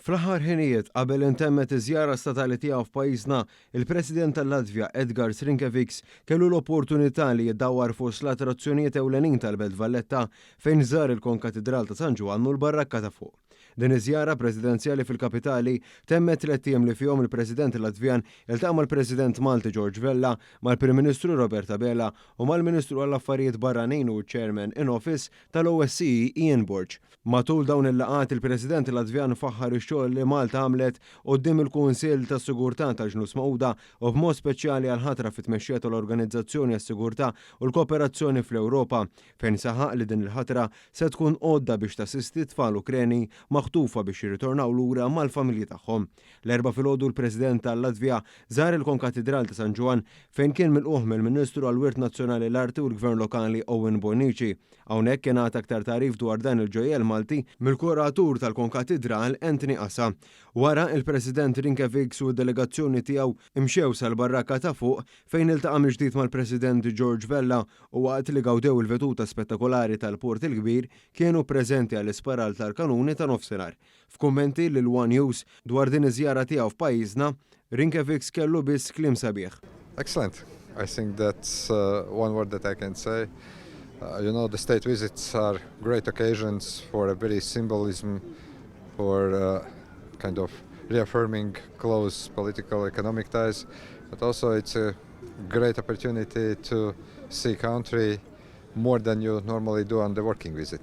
Fl-aħħar ħinijiet qabel intemmet iż-żjara statali tiegħu f'pajjiżna, il-President tal-Latvja Edgars Rinkevics kellu l-opportunità li jiddawwar fost l-attrazzjonijiet ewlenin tal-Belt Valletta fejn żar il-Konkatidral ta' San Ġwann u l-Barrakka ta' fuq. Din iż-żjara presidenzjali fil-kapitali temmet 3 ijiem li fihom il-President Latvjan iltaqa' mal-President Malti George Vella, mal-Prim Ministru Robert Abela u mal-Ministru għall-Affarijiet Barranin u Chairman in Office tal-OSCE Ian Borg. Matul dawn il-laqgħat, il-President Latvjan faħħar ix-xogħol li Malta għamlet quddiem il-Kunsill tas-Sigurtà tal-Ġnus Magħquda u b'mod speċjali għal ħatra fit-tmexxija tal-Organizzazzjoni għas-Sigurtà u l-Kooperazzjoni fl-Ewropa, fejn saħaq li din il-ħatra se tkun għodda biex tassisti tfal Ukreni maħtufa biex jirritornaw lura mal-familji tagħhom. L-Erbgħa filgħodu l-President tal-Latvja żar il-Konkatidral ta' San Ġwann fejn kien milqugħ mill-Ministru għall-Wirt Nazzjonali, l-Arti u l-Gvern Lokali Owen Bonnici. Hawnhekk kien għata aktar tagħrif dwar dan il-ġojjel Malti mill-kuratur tal-Konkatidral Anthony Asa. Wara, il-President Rinkevics u d-delegazzjoni tiegħu imxew sal-barrakka ta' fuq fejn iltaqa' mill-ġdid mal-President George Vella u waqt li gawdew il-veduta spettakolari tal-Port il-Kbir kienu preżenti għall-isparar tal-kanuni ta' nofsinhar. F'kummenti lil One News dwar din iż-żjara tiegħu f'pajjiżna, Rinkevics kellu biss kliem sabiħ. Excellent. I think that's one word that I can say. The state visits are great occasions for a very symbolism, for kind of reaffirming close political, economic ties, but also it's a great opportunity to see country more than you normally do on the working visit.